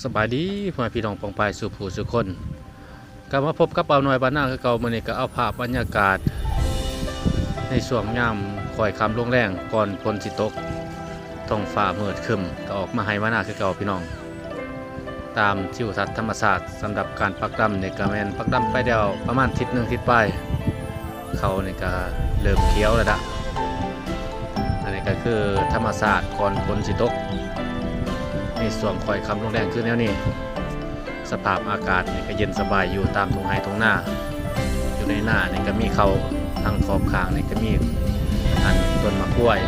ສະບາຍດີພໍ່ແມ່ພີ່ນ້ອງປ້ອງປາຍສູ່ຜູ້ສູ່ຄົນ ກັບມາພົບກັບບ່າວນ້ອຍບ້ານນາຄືເກົ່າ. ມື້ນີ້ກໍເອົາພາບບັນຍາກາດໃນຊ່ວງຍາມຄ້ອຍຄ່ຳລົງແລງ ກ່ອນຝົນຊິຕົກ ທ້ອງຟ້າມືດຄຶ້ມ ກໍອອກມາໄຮ່ມານາຄືເກົ່າພີ່ນ້ອງ. ຕາມທິວທັດທຳມະຊາດ ສຳລັບການປັກດຳນີ້ກໍແມ່ນປັກດຳໄປແລ້ວປະມານທິດໜຶ່ງທິດປາຍ ເຂົ້ານີ້ກໍເລີ່ມຂຽວແລ້ວດະ. ອັນນີ້ກໍຄືທຳມະຊາດກ່ອນຝົນຊິຕົກ ໃນຊ່ວງຄ້ອຍຄ່ຳລົງແລງຄືແນວນີ້. ສະພາບອາກາດນີ້ກໍເຢັນສະບາຍຢູ່ຕາມທົ່ງໄຮ່ທົ່ງນາ. ຢູ່ໃນນານີ້ກໍມີເຂົ້າ ທາງຂອບຂ້າງນີ້ກໍມີອັນຕົ້ນໝາກກ້ວຍ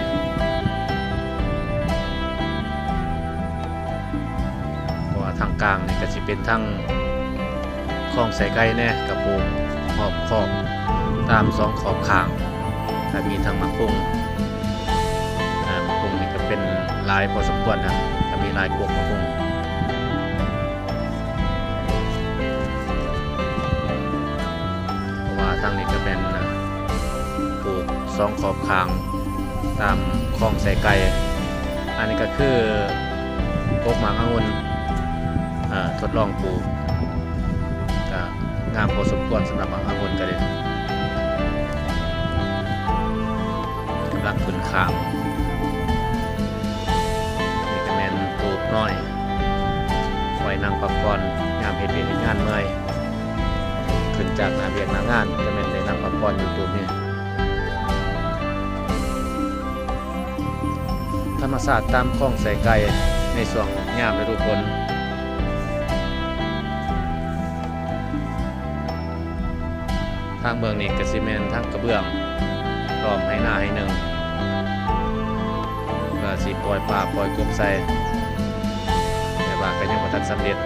ເພາະວ່າທາງກາງນີ້ກໍຊິເປັນທາງ ຄອງໄຊໄກ່ແດ່ ກໍປູກຮອບຂອບຕາມສອງຂອບຂ້າງ ກໍມີທັງໝາກຫຸ່ງ ອາ ໝາກຫຸ່ງນີ້ກໍເປັນຫຼາຍພໍສົມຄວນນະ ກໍມີຫຼາຍກວກໝາກຫຸ່ງ ເພາະວ່າທາງນີ້ກໍແມ່ນ ອາ ປູກສອງຂອບຂ້າງຕາມຄອງໄຊໄກ່. ອັນນີ້ກໍຄືກົກໝາກອະງຸ່ນ ອາ ທົດລອງປູກ ກໍງາມພໍສົມຄວນສຳລັບໝາກອະງຸ່ນກໍດີ ກຳລັງຂຶ້ນຄ້າງ. ນີ້ກໍແມ່ນຕູບນ້ອຍ ໄວ້ນັ່ງພັກຜ່ອນຍາມເຮັດວຽກເຮັດງານເມື່ອຍ ຂຶ້ນຈາກໜ້າວຽກໜ້າງານ ກໍແມ່ນໄດ້ນັ່ງພັກຜ່ອນຢູ່ຕູບນີ້. ທຳມະຊາດຕາມຄອງໄຊໄກ່ໃນຊ່ວງຍາມລະດູຝົນ. ທາງເບື້ອງນີ້ກໍຊິແມ່ນທາງກະເບື້ອງ ລ້ອມໄຮ່ນາໄຮ່ໜຶ່ງ ເພື່ອຊິປ່ອຍປາປ່ອຍກົບໃສ່ ແຕ່ວ່າກໍຍັງບໍ່ທັນສຳເລັດ.